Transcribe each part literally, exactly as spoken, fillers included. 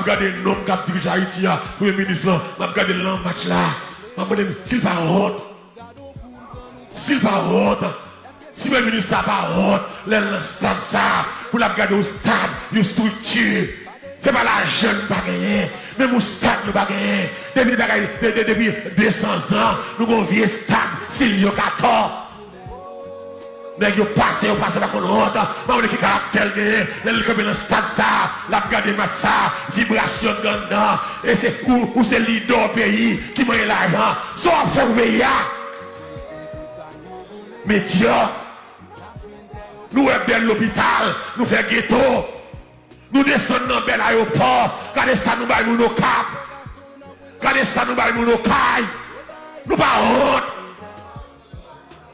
Gade nonm k ap dirije Ayiti a, premye minis lan, m ap gade l nan match la. M ap mande m si l pa wont. Si l pa wont. Si premye minis sa pa wont, lè l nan stad sa, pou l ap gade yon stad, yon estrikti. Se pa lajan nou pa genyen, menm yon stad nou pa genyen. Depi bagay, de, de, depi de san zan, nou gon vye stad Silvyo Katò. Nèg yo pase, yo pase pa konn wont. M pa konnen ki karaktè l genyen. Lè l kanpe nan stad sa, l ap gade match sa, vibrasyon k anndan. E se ou, ou se lidè peyi ki manyen lajan. Sa w ap fè pou peyi a? Medyòk. Nou wè bèl lopital, nou fè geto. Nou desann nan bèl ayewopò. Gade sa nou bay moun Okap. Gade sa nou bay moun Okay. Nou pa wont.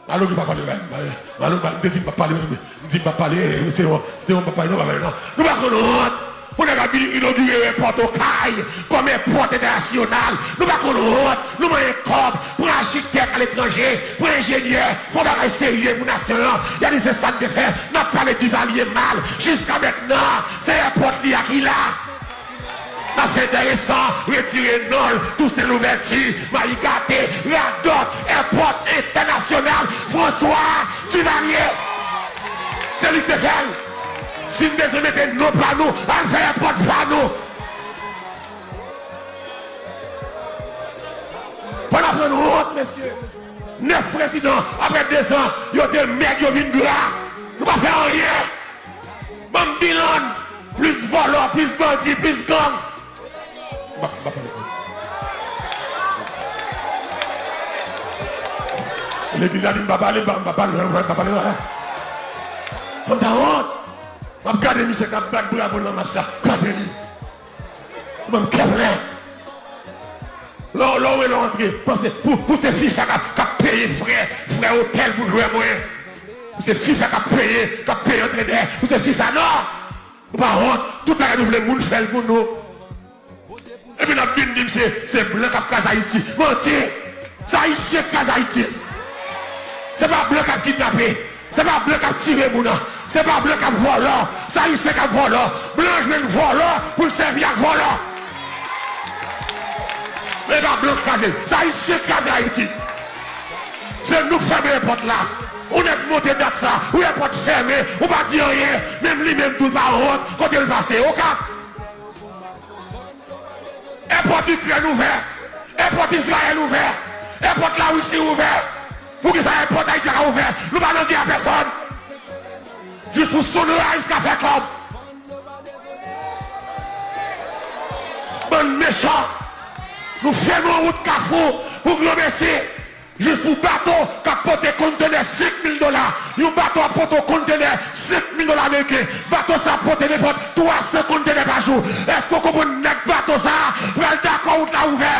Malo ki pa pale, bay m pale. Malo, m te di m p ap pale, m di m p ap pale, se yon, se yon m p ap pale, non, pa pale, non. Nou pa konn wont. Pou nèg ap inogire èpòt Okay kòm èpòt entènasyonal. Nou pa konn wont. Nou manyen kòb, pran achitèk aletranje, pran enjenyè, fè yon bagay serye pou nasyon an. Y a di se sa n te fè. N ap pale Divalye mal. Jiska mentnan, se èpòt li a ki la. N ap fè enteresan, retire non l, Tousen Louvèti, Mayi Gate, radòt, èpòt entènasyonal, François Duvalier. Se li k te fè l. Si n bezwen mete non pa nou, al fè èpòt pa nou. Fò n aprann wont, mesye. Nèf prezidan, apre de zan, yo te mèg, yo vin gra. Nou pa fè anyen. Banm bilan, plis vòlò, plis bandi, plis gang. M pa, m pa pale. Legliz la di m pa pale, m pa, m pa pale, m pa pale, m pa pale. Fò m ta wont. M ap gade misye k ap bat bravo nan match la. Gade li. Ou menm kè plen. Lè w, lè w wè lè w antre, panse pou, pou se FIFA k ap, k ap peye frè, frè otèl pou jwè mwen. Pou se FIFA k ap peye, k ap peye antrenè. Pou se FIFA, non! Nou pa wont. Tout bagay nou vle moun fè l pou nou. Epi n ap vin di m se, se blan k ap kraze Ayiti. Manti! Se Ayisyen k kraze Ayiti. Se pa blan k ap kidnape. Se pa blan k ap tire moun nan. Se pa blan k ap vòlò. Se Ayisyen k ap vòlò. Blan jwenn vòlò pou l sèvi ak vòlò. E pa blan k kraze l. Se Ayisyen k kraze Ayiti. Se nou k fèmen èpòt la. Yon nèg monte dat sa, yon èpòt fèmen, ou pa di anyen. Menm li menm tou l pa wont, kote l pase? Okap. Èpòt Ikrèn ouvè. Èpòt Izrayèl ouvè. Èpòt Larisi ouvè. Poukisa èpòt Ayiti pa ka ouvè? Nou pa nan gè a pèsòn. Jis pou Sunrise ka fè kòb. Bann mechan. Nou fèmen yon wout Kafou pou Granmesi. Jis pou bato k ap pote kontenè senk mil dola. Yon bato ap pote yon kontenè senk mil dola ameriken. Bato sa ap pote nenpòt twa san kontenè pa jou. Èske w konprann nèg bato sa a pral dakò wout la ouvè?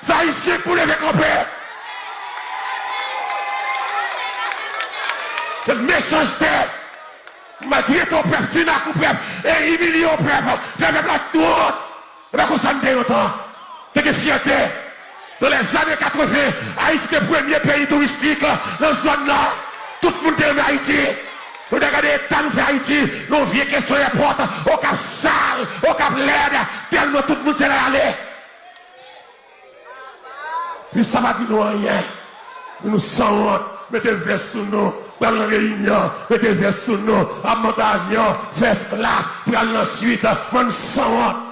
Se Ayisyen k pou leve kanpe. Se mechanste. Maltrete yon pèp, fin ak yon pèp, e imilye yon pèp, fè pèp la tout wont. E pa konsa n te ye lontan. Te gen fyète. Nan lèzane katreven, Ayiti te premye peyi touristik nan zòn nan. Tout moun te renmen Ayiti. Nou te gade eta nou fè Ayiti, nan yon vye kesyon èpòt, Okap sal, Okap lèd, tèlman tout moun se la y ale. Pi sa pa di nou anyen. Men nou sanwont, mete vès sou nou, pral nan reyinyon, mete vès sou nou, ap monte avyon, first class, pral nan swit, bann sanwont.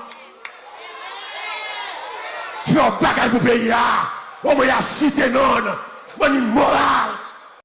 Fè yon bagay pou peyi a, omwen y a site non n, bann imoral.